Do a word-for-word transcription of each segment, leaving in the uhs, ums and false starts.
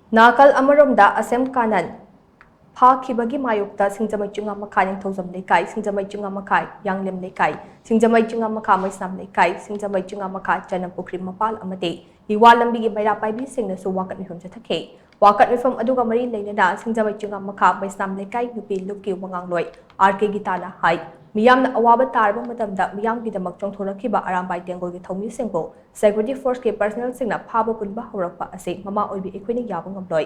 ꯅꯥꯀꯜ ꯑꯃꯔꯣꯝꯗ ꯑꯁꯦꯝ ꯀꯥꯅꯟ ꯐꯥꯈꯤꯕꯒꯤ ꯃꯥꯌꯣꯛꯇ ꯁꯤꯡꯖꯃꯩ ꯆꯤꯡꯉꯥꯃꯈꯥ ꯅꯤꯡꯊꯧꯖꯝ ꯂꯩꯀꯥꯏ, ꯁꯤꯡꯖꯃꯩ ꯆꯤꯡꯉꯥꯃꯈꯥ ꯌꯥꯡꯂꯦꯝ ꯂꯩꯀꯥꯏ, ꯁꯤꯡꯖꯃꯩ ꯆꯤꯡꯉꯥꯃꯈꯥ ꯃꯩꯁꯅꯥꯝ ꯂꯩꯀꯥꯏ, ꯁꯤꯡꯖꯃꯩ ꯆꯤꯡꯉꯥꯃꯈꯥ ꯆꯅꯝꯄꯨꯈ꯭ꯔꯤ ꯃꯄꯥꯜ ꯑꯃꯗꯤ ꯂꯤꯋꯥ ꯂꯝꯕꯤꯒꯤ ꯃꯩꯔꯥ ꯄꯥꯏꯕꯤꯁꯤꯡꯅꯁꯨ ꯋꯥꯀꯠ ꯃꯤꯐꯝ ꯆꯠꯊꯈꯤ꯫ ꯋꯥꯀꯠ ꯃꯤꯐꯝ ꯑꯗꯨꯒ ꯃꯔꯤ ꯂꯩꯅꯅ ꯁꯤꯡꯖꯃꯩ ꯆꯤꯡꯉꯥꯃꯈꯥ ꯃꯩꯁꯅꯥꯝ ꯂꯩꯀꯥꯏ ꯅꯨꯄꯤ ꯂꯨꯞꯀꯤ ꯋꯥꯉꯥꯡꯂꯣꯏ ꯑꯥꯔ ꯀꯦ ꯒꯤꯇꯥꯅ ꯍꯥꯏ, ꯃꯤꯌꯥꯝꯅ ꯑꯋꯥꯕ ꯇꯥꯔꯕ ꯃꯇꯝꯗ ꯃꯤꯌꯥꯝꯒꯤꯗꯃꯛ ꯆꯣꯡꯊꯣꯔꯛꯈꯤꯕ ꯑꯔꯥꯝꯕꯥꯏ ꯇꯦꯡꯒꯣꯜꯒꯤ ꯊꯧꯃꯤꯁꯤꯡꯕꯨ security force ꯀꯤ personnel ꯁꯤꯡꯅ ꯐꯥꯕ ꯄꯨꯟꯕ ꯍꯧꯔꯛꯄ ꯑꯁꯤ ꯃꯃꯥ ꯑꯣꯏꯕꯤ ꯑꯩꯈꯣꯏꯅ ꯌꯥꯕ ꯉꯝꯂꯣꯏ꯫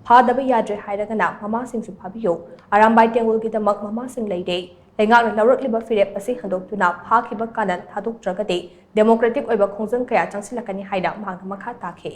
ꯐꯥꯗꯕ ꯌꯥꯗ꯭ꯔꯦ ꯍꯥꯏꯔꯒꯅ ꯃꯃꯥꯁꯤꯡꯁꯨ ꯐꯥꯕꯤꯌꯨ꯫ ꯑꯔꯥꯝꯕꯥꯏ ꯇꯦꯡꯒꯣꯜꯒꯤꯗꯃꯛ ꯃꯃꯥꯁꯤꯡ ꯂꯩꯔꯦ꯫ ꯂꯩꯉꯥꯛꯅ ꯂꯧꯔꯛꯂꯤꯕ ꯐꯤꯔꯦꯞ ꯑꯁꯤ ꯍꯟꯗꯣꯛꯇꯨꯅ ꯐꯥꯈꯤꯕ ꯀꯥꯅꯟ ꯊꯥꯗꯣꯛꯇ꯭ꯔꯒꯗꯤ democratic ꯑꯣꯏꯕ ꯈꯣꯡꯖꯪ ꯀꯌꯥ ꯆꯪꯁꯤꯜꯂꯛꯀꯅꯤ ꯍꯥꯏꯅ ꯃꯍꯥꯛꯅ ꯃꯈꯥ ꯇꯥꯈꯤ꯫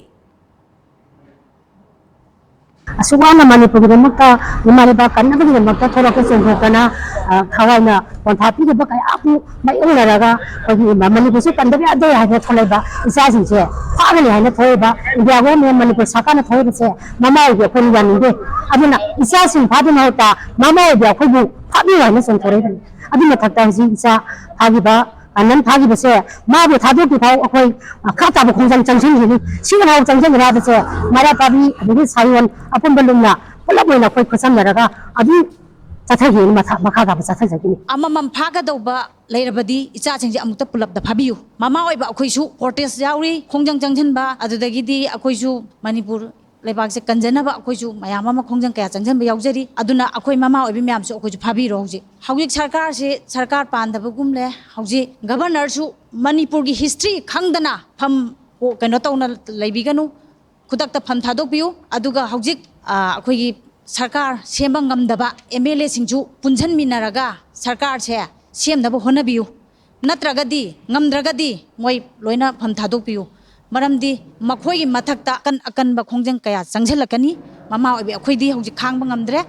ꯑꯁꯨꯛ ꯋꯥꯅ ꯃꯅꯤꯄꯨꯔꯒꯤꯗꯃꯛꯇ, ꯏꯃꯥ ꯂꯩꯕꯥꯛ ꯀꯟꯅꯕꯒꯤꯗꯃꯛꯇ ꯊꯣꯛꯂꯛꯄ ꯆꯣꯡꯊꯣꯛꯇꯅ, ꯑ, ꯊꯋꯥꯏꯅ ꯄꯣꯟꯊꯥ ꯄꯤꯔꯤꯕ ꯀꯌꯥꯕꯨ ꯃꯥꯌꯣꯛꯅꯔꯒ ꯑꯩꯈꯣꯏꯒꯤ ꯃꯅꯤꯄꯨꯔꯁꯦ ꯀꯟꯗꯕ ꯌꯥꯗꯦ ꯍꯥꯏꯗꯅ ꯊꯣꯛꯂꯛꯏꯕ ꯏꯆꯥꯁꯤꯡꯁꯦ ꯐꯥꯒꯅꯤ ꯍꯥꯏꯅ ꯊꯣꯛꯂꯛꯏꯕ ꯏꯟꯗꯤꯌꯥ ꯒꯣꯔꯃꯦꯟ, ꯃꯅꯤꯄꯨꯔ ꯁꯔꯀꯥꯔꯅ ꯊꯣꯛꯂꯛꯏꯕꯁꯦ ꯃꯃꯥ ꯑꯣꯏꯕꯤ ꯑꯩꯈꯣꯏꯅ ꯌꯥꯅꯤꯡꯗꯦ꯫ ꯑꯗꯨꯅ ꯏꯆꯥꯁꯤꯡ ꯐꯥꯗꯨꯅ ꯃꯍꯨꯠꯇ ꯃꯃꯥ ꯑꯣꯏꯕꯤ ꯑꯩꯈꯣꯏꯕꯨ ꯐꯥꯕꯤꯌꯨ ꯍꯥꯏꯅ ꯆꯣꯡꯊꯣꯔꯛꯏꯕꯅꯤ꯫ ꯑꯗꯨꯒꯤ ꯃꯊꯛꯇ ꯍꯧꯖꯤꯛ ꯏꯆꯥ ꯐꯥꯈꯤꯕ, ꯀꯥꯅꯟ ꯐꯥꯈꯤꯕꯁꯦ ꯃꯥꯕꯨ ꯊꯥꯗꯣꯛꯇ꯭ꯔꯤ ꯐꯥꯎ ꯑꯩꯈꯣꯏ ꯃꯈꯥ ꯇꯥꯕ ꯈꯣꯡꯖꯪ ꯆꯪꯁꯤꯟꯈꯤꯅꯤ꯫ ꯁꯤꯐꯥꯎ ꯆꯪꯁꯤꯟꯈ꯭ꯔꯕꯁꯦ ꯃꯩꯔꯥ ꯄꯥꯏꯕꯤ ꯑꯗꯒꯤ ꯁꯥꯌꯣꯟ ꯑꯄꯨꯟꯕ ꯂꯨꯝꯅ ꯄꯨꯂꯞ ꯑꯣꯏꯅ ꯑꯩꯈꯣꯏ ꯈꯨꯠꯁꯝꯅꯔꯒ ꯑꯗꯨꯝ ꯆꯠꯊꯈꯤꯅꯤ ꯃꯊꯥ-, ꯃꯈꯥ ꯇꯥꯕ ꯆꯠꯊꯖꯈꯤꯅꯤ꯫ ꯑꯃꯃꯝ ꯐꯥꯒꯗꯧꯕ ꯂꯩꯔꯕꯗꯤ ꯏꯆꯥꯁꯤꯡꯁꯦ ꯑꯃꯨꯛꯇ ꯄꯨꯂꯞꯇ ꯐꯥꯕꯤꯌꯨ꯫ ꯃꯃꯥ ꯑꯣꯏꯕ ꯑꯩꯈꯣꯏꯁꯨ protest ꯌꯥꯎꯔꯤ, ꯈꯣꯡꯖꯪ ꯆꯪꯁꯤꯟꯕ, ꯑꯗꯨꯗꯒꯤꯗꯤ ꯑꯩꯈꯣꯏꯁꯨ ꯃꯅꯤꯄꯨꯔ ꯂꯩꯕꯥꯛꯁꯦ ꯀꯟꯖꯅꯕ ꯑꯩꯈꯣꯏꯁꯨ ꯃꯌꯥꯝ ꯑꯃ ꯈꯣꯡꯖꯪ ꯀꯌꯥ ꯆꯪꯁꯤꯟꯕ ꯌꯥꯎꯖꯔꯤ꯫ ꯑꯗꯨꯅ ꯑꯩꯈꯣꯏ ꯃꯃꯥ ꯑꯣꯏꯕꯤ ꯃꯌꯥꯝꯁꯨ ꯑꯩꯈꯣꯏꯁꯨ ꯐꯥꯕꯤꯔꯣ꯫ ꯍꯧꯖꯤꯛ ꯍꯧꯖꯤꯛ ꯁꯔꯀꯥꯔꯁꯦ ꯁꯔꯀꯥꯔ ꯄꯥꯟꯗꯕꯒꯨꯝꯂꯦ꯫ ꯍꯧꯖꯤꯛ governorꯁꯨ ꯃꯅꯤꯄꯨꯔꯒꯤ history ꯈꯪꯗꯅ ꯐꯝ ꯀꯩꯅꯣ ꯇꯧꯅ ꯂꯩꯕꯤꯒꯅꯨ꯫ ꯈꯨꯗꯛꯇ ꯐꯝ ꯊꯥꯗꯣꯛꯄꯤꯌꯨ꯫ ꯑꯗꯨꯒ ꯍꯧꯖꯤꯛ, ꯑ, ꯑꯩꯈꯣꯏꯒꯤ ꯁꯔꯀꯥꯔ ꯁꯦꯝꯕ ꯉꯝꯗꯕ MLAꯁꯤꯡꯁꯨ ꯄꯨꯟꯁꯤꯟꯃꯤꯟꯅꯔꯒ ꯁꯔꯀꯥꯔꯁꯦ ꯁꯦꯝꯅꯕ ꯍꯣꯠꯅꯕꯤꯌꯨ꯫ ꯅꯠꯇ꯭ꯔꯒꯗꯤ, ꯉꯝꯗ꯭ꯔꯒꯗꯤ ꯃꯣꯏ ꯂꯣꯏꯅ ꯐꯝ ꯊꯥꯗꯣꯛꯄꯤꯌꯨ꯫ ꯃꯔꯝꯗꯤ ꯃꯈꯣꯏꯒꯤ ꯃꯊꯛꯇ ꯑꯀꯟ ꯑꯀꯟꯕ ꯈꯣꯡꯖꯪ ꯀꯌꯥ ꯆꯪꯁꯤꯜꯂꯛꯀꯅꯤ꯫ ꯃꯃꯥ ꯑꯣꯏꯕꯤ ꯑꯩꯈꯣꯏꯗꯤ ꯍꯧꯖꯤꯛ ꯈꯥꯡꯕ ꯉꯝꯗ꯭ꯔꯦ꯫